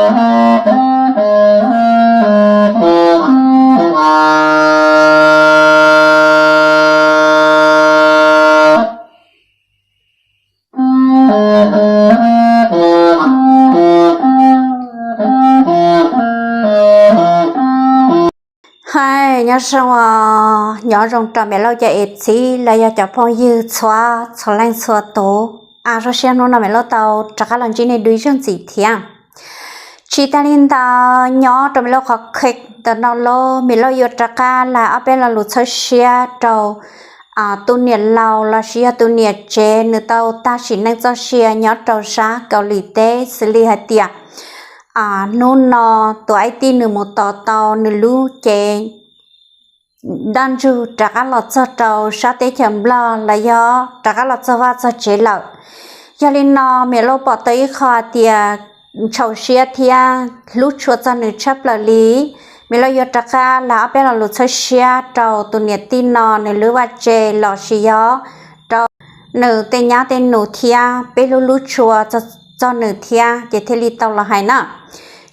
Hais nyob zoo, nyob zoo rau Mem Lauj cov ev txiv los yog cov phooj ywg txhua txhua leej txhua tus. Zoo siab hnub no Mem Lauj tau rov qab los ntsib nej dua ib zaug ntxiv thiab. Tsis tas li ntawd, nyob rau Mem Lauj qhov kheej ntawm no los Mem Lauj yuav rov qab lais ob peb lo lus txhawb siab rau tus niam laus lossis yog tus niam tsev nws tau tag sim neej txoj sia nyob rau sab Kaus Lim teb, xws li hais tias hnub no tus aib tij nws mus tos tau nws lub cev dab ntsug rov qab los txog rau sab teb chaws Nplog los yog rov qab los txog vaj txog tsev lawm. Yog li no Mem Lauj pom tau ib qho hais tias ntxhov siab thiab hlub tshua txog nws tshaj plaws li. Mem Lauj yuav rov qab lais ob peb lo lus txhawb siab rau tus niam tij no nws lub vaj tse lossis yog rau nws tej nyab tej nus thiab peb hlub hlub tshua txog nws thiab ces thiaj li tau los hais na.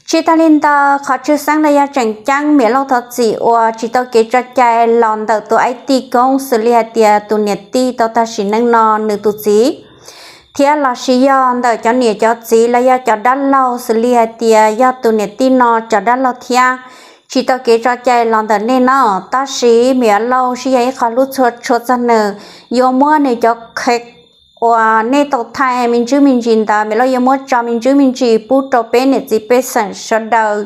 Tsis tas li ntawd, qhov tshwj xeeb los yog tseem ceeb Mem Lauj thov txim uas tsis tau kev tso cai los ntawm tus aib tij koob, xws li hais tias tus niam tij tau tag sim neej no nws tus txiv, thiab lossis yog ntawm cov niam cov txiv los yog cov dab laug, xws li hais tias yog tus niam tij no cov dab laug thiab, tsis tau kev tso cai los ntawm nej no. Tab sis Mem Lauj sib yog ib qho hlub tshua txog nws, yuav muab nws cov kheej uas nej tau thaij me ntsis me ntsis ntawd, Mem Lauj yuav muab tso me ntsis me ntsis pub rau peb niam txiv pej xeem sawv daws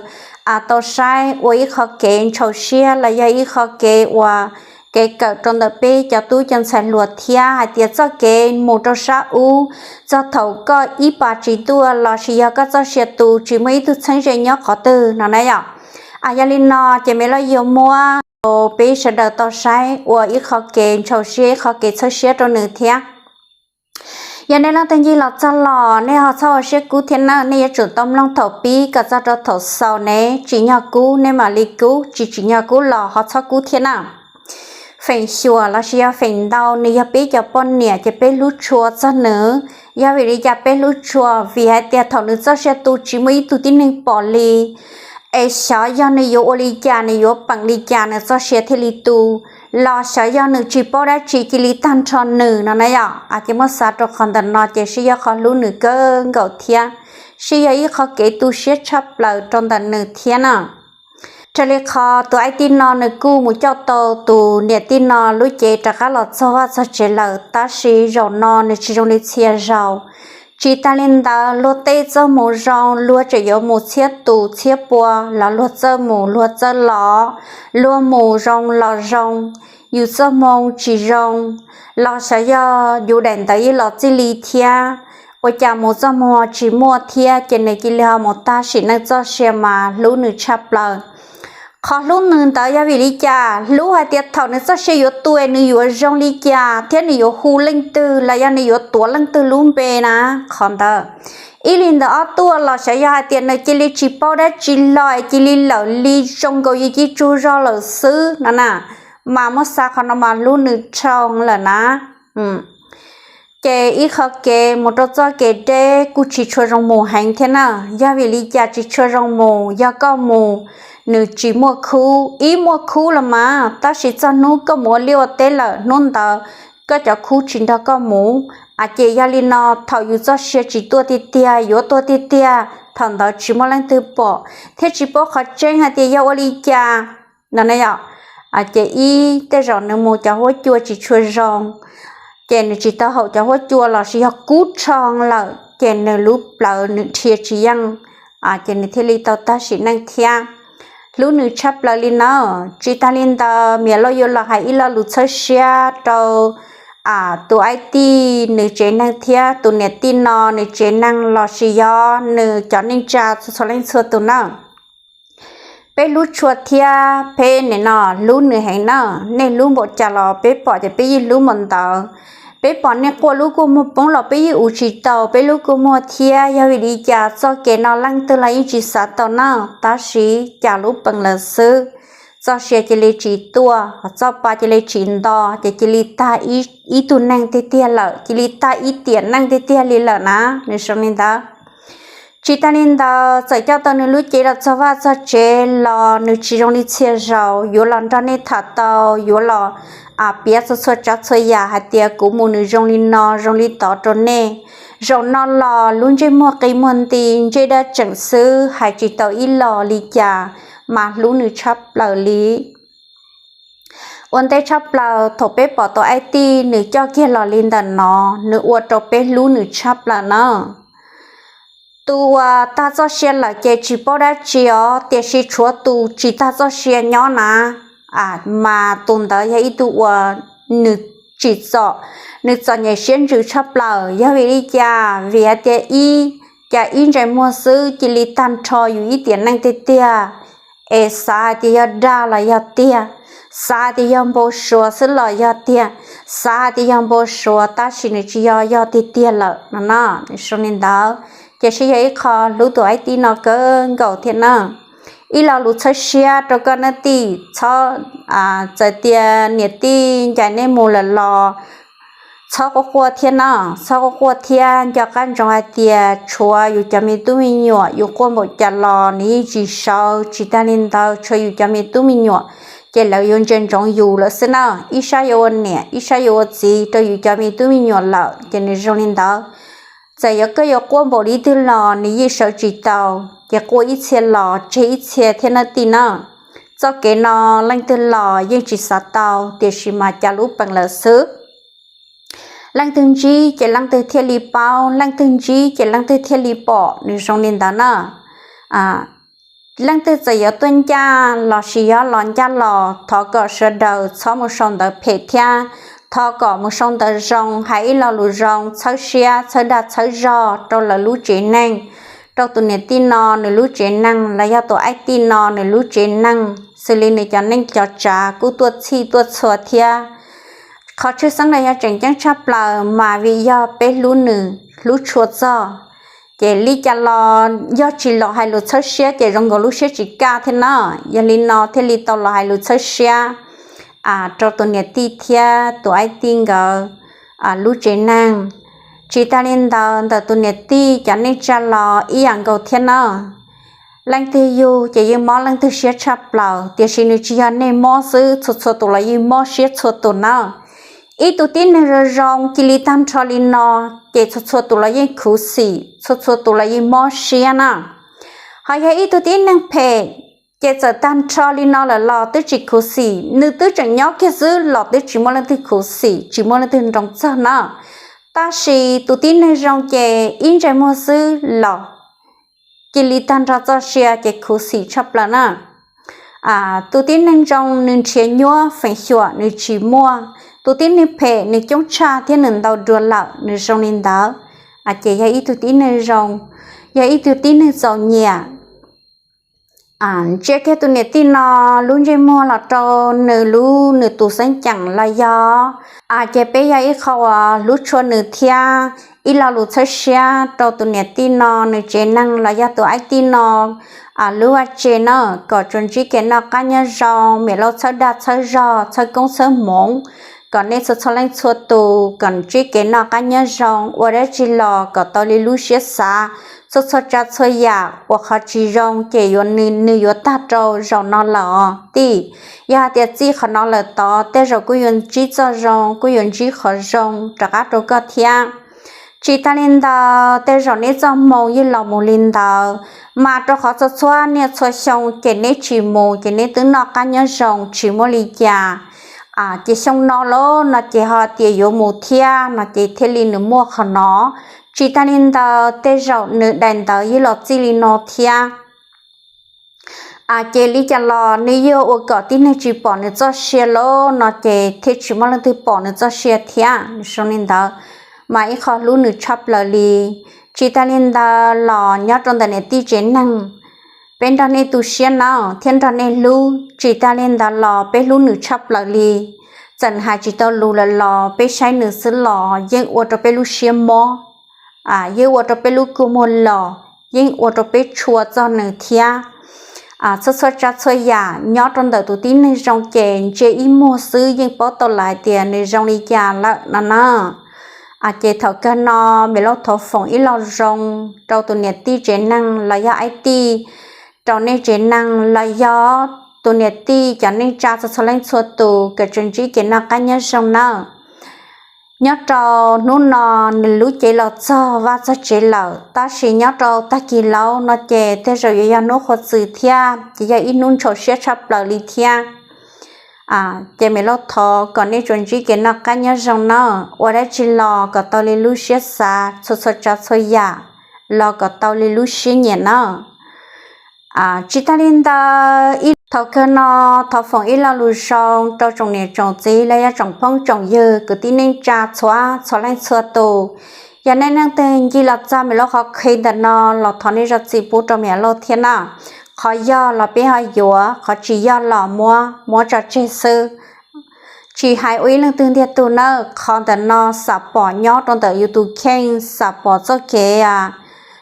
tau saib ua ib qho kev ntxhov siab los yog ib qho kev uas kev kawm rau ntawm peb cov tub cov ntxhais hluas thiab hais tias txoj kev mus rau sab ub, txog thaum koj ib pas tsis tuaj lossis yog koj txoj sia tu tsis muaj ib tug txheeb ze nyob qhov twg no na yom. Yog li no ces Mem Lauj yuav muab rau peb sawv daws tau saib ua ib qho kev ntxhov siab ib qho kev txhawb siab rau nws thiab. Yog nej leej twg ncig los txog los nej ho txhob ua siab kub thiab na, nej yuav tsum tau mloog thaum pib kom txog rau thaum xaus ne, tsim nyog kub nej mam li kub, tsis tsim nyog kub los ho txhob kub thiab na. Feem xyuam lossis yog feem ntau nws yog peb cov poj niam ces peb hlub tshua txog nws. Yog vim li cas peb hlub tshua? Vim hais tias thaum nws txoj sia tu tsis muaj ib tug tib neeg pom li, es xyov yog nws yuav ua li cas, nws yuav peem li cas nws txoj sia thiaj li tu, los xyov yog nws tsis paub dab tsi cia li tag nrho nws no na yom. Ces muab xav rau qhov ntawm no ces sib yog qhov hlub nws kawg nkaus thiab, sib yog ib qho kev tu siab tshaj plaws rau ntawm nws thiab na. Raws li qhov tus aib tij no nws kuj mus coj tau tus niam tij no lub cev rov qab los txog vaj txog tsev lawm, tab sis zaum no nws tsis zoo li txhia zaus. Tsis tas li ntawd, luag tej txoj mus zoo, luag tseem yuav mus txhiab tus txhiab pua los luag txawj mus luag txawj los, luag mus zoo los zoo, yus txoj hmoo tsis zoo los xyov yog yus daim ntawv ib los txij li thiab, ua cas mus txoj hmoo tsis muaj thiab, ces nws cia li ho mus tag sim neej txoj sia mas hlub nws tshaj plaws. Qhov hlub nws ntawd yog vim li cas? Hlub hais tias thaum nws txoj sia yuav tu nws yuav zoo li cas thiab nws yuav hu leej twg los yog nws yuav tuav leej twg lub npe na. Qhov ntawd ib li ntawd ob tuaj los xyov yog hais tias nws cia li tsis paub dab tsi los cia li lawm li zoo nkaus yus cia tsaug zog lawm xwb no na. Mas muab xav qhov no mas hlub nws tshaj lawm na. Ces ib qho kev mus rau txoj kev deb kuj tsis tshua zoo mus heev thiab na. Yog vim li cas tsis tshua zoo mus? Yog koj mus nws tsis muaj khub, ib muaj khub los mas tab sis txog hnub koj mus ua liaj ua teb lawm hnub ntawd koj cov khub tsis nrog koj mus. Ces yog li no thaum yus txoj sia tsis tuaj tiag tiag, yuav tuag tiag tiag, thaum ntawd tsis muaj leej twg pom thiab tsis paub qhov tseeb hais tias yog ua li cas no na yom. Ces ib tej zaum nws mus cov huab cua tsis tshua zoo, ces nws tsis tau haum cov huab cua lossis yog kub tshoo lawm ces nws lub plawv nws dhia tsis yeej, ces nws thiaj li tau tag sim neej thiab. Hlub nws tshaj plaws li na. Tsis tas li ntawd, Mem Lauj yuav los hais ib lo lus txhawb siab rau tus aib tij nws tsev neeg thiab tus niam tij no nws tsev neeg lossis yog nws cov neej tsa txhua txhua leej txhua tus na. Peb hlub tshua thiab peb nim no hlub nws heev na. Nej hlub npaum cas los peb pom ces peb yeej hlub npaum ntawd. Peb pom nej quaj lub kua muag poob los peb yeej ua tsis tau peb lub kua muag thiab. Yog vim li cas? Txoj kev no leej twg los yeej tsis xav tau na, tab sis cas lub peem lawm xwb. Txoj sia cia li tsis tuaj, txoj pa cia li tsis nto, ces cia li tag ib tug neeg tiag tiag lawm, cia li tag ib tiam neej tiag tiag li lawm na. Nws zoo li ntawd. Tsis tas li ntawd, txawm coj tau nws lub cev los txog vaj txog tsev los nws tsis zoo li txhia zaus, yuav los nrog nej tham tau, yuav los piav txhua txhua tsav txhua yam hais tias kuv mus nws zoo li no zoo li tod rau nej. Zaum no los lub ntsej muag qi muag nti, ntsej daj tseem xwb, hais tsis tau ib los li cas, mas hlub nws tshaj plaws li. Ua ntej tshaj plaws thaum peb pom tus aib tij nws coj kiag los li ntawm no, nws ua rau peb hlub nws tshaj plaws na. Tus uas tag txoj sia lawm ces tsis paub dab tsi os, tiam sis tshuav tus tsis tag txoj sia nyob na, mas tus ntawd yog ib tug uas nws tsim txom, nws txom nyem siab ntsws tshaj plaws. Yog vim li cas? Vim hais tias ib, cas ib ntsais muag xwb cia li tag nrho yus ib tiam neej tiag tiag. Es xav hais tias yog dag los yog tiag, xav hais tias yog npau suav xwb los yog tiag, xav hais tias yog npau suav tab sis nws tsis yog, yog tiag tiag lawm no no. Nws zoo li ntawd ces sib yog ib qho hlub tus aib tij no kawg nkaus thiab na. Ib lo lus txhawb siab rau koj na tij, txhob, txawm tias niam tij ncaim nej mus lawm los txhob quaj quaj thiab na, txhob quaj quaj thiab. Nco qab ntsoov hais tias tshuav yus cov me tub me nyuam, yus quaj npaum cas los nws yeej tsis sawv. Tsis tas li ntawd, tshuav yus cov me tub me nyuam ces lawv yuav ntsia ntsoov yus lawm xwb na. Ib sab yuav ua niam, ib sab yuav ua txiv rau yus cov me tub me nyuam lawm ces nws zoo li ntawd. Txawm yog koj yuav quaj npaum li twg los nws yeej sawv tsis tau, ces quaj ib txhia los tseg ib txhia thiab na tij na. Txoj kev no leej twg los yeej tsis xav tau, tiam sis mas cas lub peem lawm xwb. Leej twg ntsib ces leej twg thiaj li paub, leej twg ntsib ces leej twg thiaj li pom, nws zoo li ntawd na. Leej twg txawm yuav tuaj ncaj los sis yog los ncaj los, thov kom sawv daws txhob mus sau ntawv phem thiab, thov kom mus sau ntawv zoo, hais ib lo lus zoo, txhawb siab txhawb dag txhawb zog rau lawv lub tsev neeg, rau tus niam tij no nws lub tsev neeg los yog tus aib tij no nws lub tsev neeg, xws li nws cov neej cov tsav kuj tuaj txhij tuaj txhua thiab. Qhov tshwj xeeb los yog tseem ceeb tshaj plaws mas vim yog peb hlub nws hlub tshua txog. Ces li cas los yog tsis los hais lus txhawb siab ces zoo nkaus lub siab tsis kaj thiab na. Yog li no thiaj li tau los hais lus txhawb siab rau tus niam tij thiab tus aib tij nkawd lub tsev neeg. Tsis tas li ntawd, ntawm tus niam tij cov neej tsa los ib yam nkaus thiab na. Leej twg yug ces yeej mob leej twg siab tshaj plaws, tiam sis nws tsis yog nej mob xwb, txhua txhua tus los yeej mob siab txhua tus na. Ib tug tib neeg zoo zoo cia li tag nrho li no, ces txhua txhua tus los yeej khuv xim, txhua txhua tus los yeej mob siab na. Ho yog ib tug tib neeg phem, ces txawm tag nrho li no lawm los twb tsis khuv xim, nws twb tseem nyob kiag xwb los twb tsis muaj leej twg khuv xim, tsis muaj leej twg nroo txog na. Tab sis tus tib neeg zoo ces ib ntsais muag xwb los cia li tag nrho txoj sia ces khuv xim tshaj plaws na. Tus tib neeg zoo nws nrhiav nyuaj feem xyuam nws tsis muaj, tus tib neeg phem nws coob tshaj thiab nws ntau dua lawm, nws zoo li ntawd. Ces yog ib tug tib neeg zoo, yog ib tug tib neeg txaus nyiam. Ntsia kiag tus niam tij no lub ntsej muag los rau nws lub nws tus xeeb ceem los yog, ces peb yog ib qho uas hlub tshua nws thiab. Ib lo lus txhawb siab rau tus niam tij no nws tsev neeg los yog tus aib tij no lub vaj tse na, kom tsuas ntsib kev noj qab nyob zoo, mem lauj txhawb dag txhawb zog txhawb koob txhawb hmoov, kom nej txhua txhua leej txhua tus kom ntsib kev noj qab nyob zoo, ua dab tsi los kom tau li lub siab xav. Txhua txhua tsav txhua yam uas qhov tsis zoo ces yuav, nws yuav tag rau zaum no lawm os tij. Yog hais tias txij qhov no lawm tod tej zaum kuj yuav ntsib txoj zoo, kuj yuav ntsib qhov zoo rov qab rau koj thiab. Tsis tas li ntawd, tej zaum neb txoj hmoo yeej los mus li ntawd, mas rau qhov txhua txhua niaj txhua xyoo ces neb tsis mus ces neb twb noj qab nyob zoo tsis muaj li cas. Ces xyoo no lauj no ces ho tias yuav mus thiab no ces thiaj li nws muaj qhov no. Tsis tas li ntawd, tej zaum nws daim ntawv yeej los txij li no thiab. Ces li cas los nws yeej ua kom tib neeg tsis pom nws txoj sia lauj no ces thiaj tsis muaj leej twg pom nws txoj sia thiab. Nws zoo li ntawd, mas ib qho hlub nws tshaj plaws li. Tsis tas li ntawd los nyob rau ntawm niam tij tsev neeg, peb nrog nej tu siab nawb thiab nrog nej hlub. Tsis tas li ntawd los peb hlub nws tshaj plaws li. Txawm nws hais tsis tau lus lawm los peb saib nws xwb los yeej ua rau peb lub siab mob, yeej ua rau peb lub kua muag los, yeej ua rau peb tshua txog nws thiab. Txhua txhua tsav txhua yam nyob rau ntawm tus tib neeg zoo ces ntsia ib muag xwb yeej paub tau lawm hais tias nws zoo li cas lawm no na. Ces thaum kawg no Mim Lauj thov foom ib lo zoo rau tus niam tij tsev neeg los yog aib tij, rau nej tsev neeg los yog tus niam tij cov neej tsa txhua txhua leej txhua tus kom tsuas ntsib kev noj qab nyob zoo nawb. Nyob rau hnub no nws lub cev los txog vaj txog tsev lawm, tab sis nyob rau tag kis laus no ces tej zaum yuav yog hnub qhuav txwm thiab ces yog ib hnub ntshau siab tshaj plaws li thiab. Ces Mim Lauj thov kom nej tsuas ntsib kev noj qab nyob zoo nawb, ua dab tsi los kom tau li lub siab xav, txhua txhua tsav txhua yam los kom tau li lub siab nyiam nawb. Tsis tag li ntawd, thaum kawg no thov foom ib lo lus zoo rau tsoom niam tsoom txiv los yog tsoom phooj tsoom ywg kwv tij neej tsa txhua txhua leej txhua tus. Yog nej leej twg ncig los txog Mim Lauj qhov clip ntawm no los thov nej zam txim pub rau Mim Lauj thiab nawb. Qhov yog los peb ho yuav, qhov tsis yog los muab muab tso tseg xwb. Tsis hais ua ib leej twg ntiag tug nawb, qhov ntawm no xam pom nyob rau ntawm yus tus kheej, xam pom txoj kev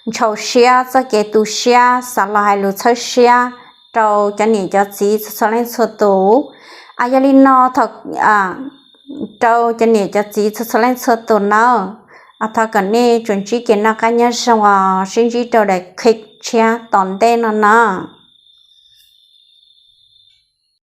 ntshau siab, txoj kev tu siab, xav los hais lus txhawb siab rau cov niam cov txiv txhua txhua leej txhua tus. Yog li no, rau cov niam cov txiv txhua txhua leej txhua tus nawb, thov kom nej tsuas ntsib kev noj qab nyob zoo os, sib ntsib rau daim clip tshiab tom ntej no nawb.